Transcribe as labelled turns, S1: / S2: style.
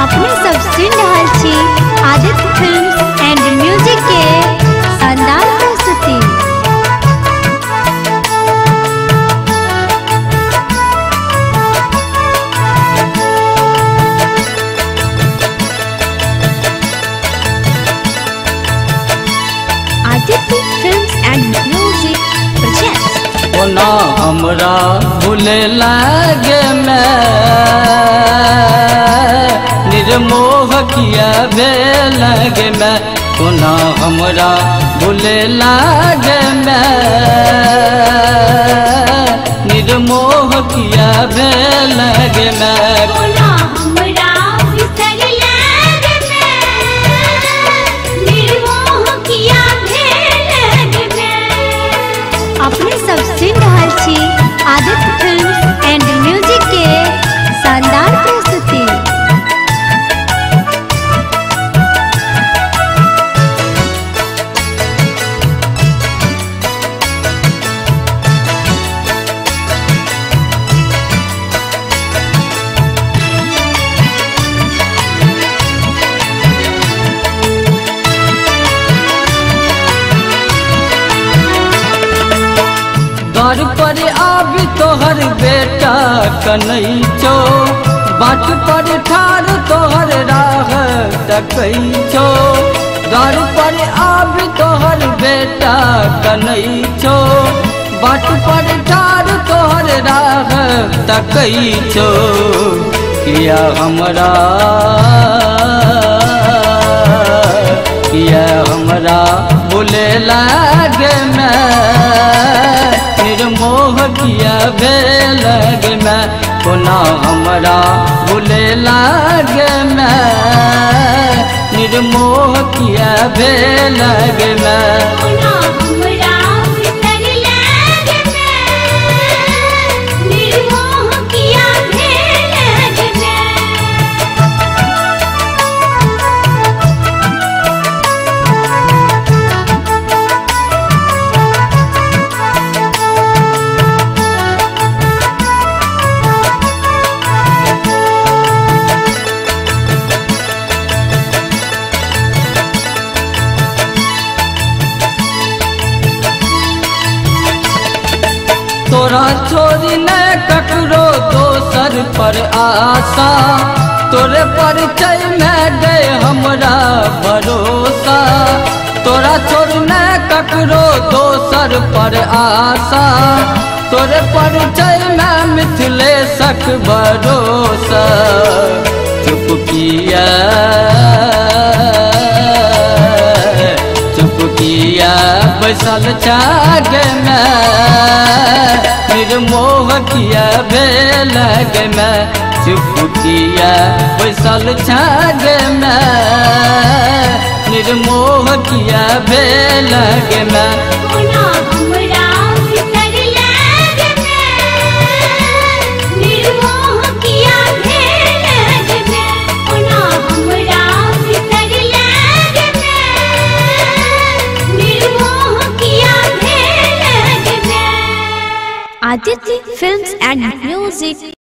S1: अपने सब सुन रहल छी आदित्य फिल्म्स एंड म्यूजिक के शानदार प्रस्तुति।
S2: Aditya films and music presents.
S3: ओना हमरा भूले लागे मैं निर्मोह किया भेल गे मैं, कोना हमरा भूले लागे मैं निर्मोह किया भेल गे मैं,
S1: कोना हमरा बिसर लागे मैं निर्मोह किया भेल गे मैं। अपने सब सुन रहल छी आदित्य फिल्म्स एंड म्यूजिक के शानदार प्रस्तुति।
S3: द्वार पर आबी तोहर बेटा कनैचो, बाट पर ठार तोहर राह तकैचो। द्वार पर आबी तोहर बेटा कनैचो, बाट पर ठार तोहर राह तकैचो। किया हमरा किया हमरा बोले लागे मैं निर्मोह किया भेल गे मैं, कोना हमरा भूले लागे मैं निर्मोह किया भेल गे मैं,
S1: कोना हमरा बिसर लागे मैं निर्मोह किया भेल गे मैं।
S3: तोरा छोड़ी न ककरो दोसर पर आशा, तोरे परिचय में गए हमरा भरोसा। तोरा छोड़ी न ककरो दोसर पर आशा, तोरे परिचय में मिथिलेशक भरोसा। चुप किया चुप किया बैसल छागे मैं निर्मोह किया भेल गे मैं, चुप किया बैसल छागे मैं निर्मोह किया भेल गे मैं,
S1: कोना हमरा बिसर लागे मैं निर्मोह किया भेल गे मैं, कोना हमरा बिसर लागे मैं निर्मोह किया भेल गे मैं।
S2: Aditya films and music.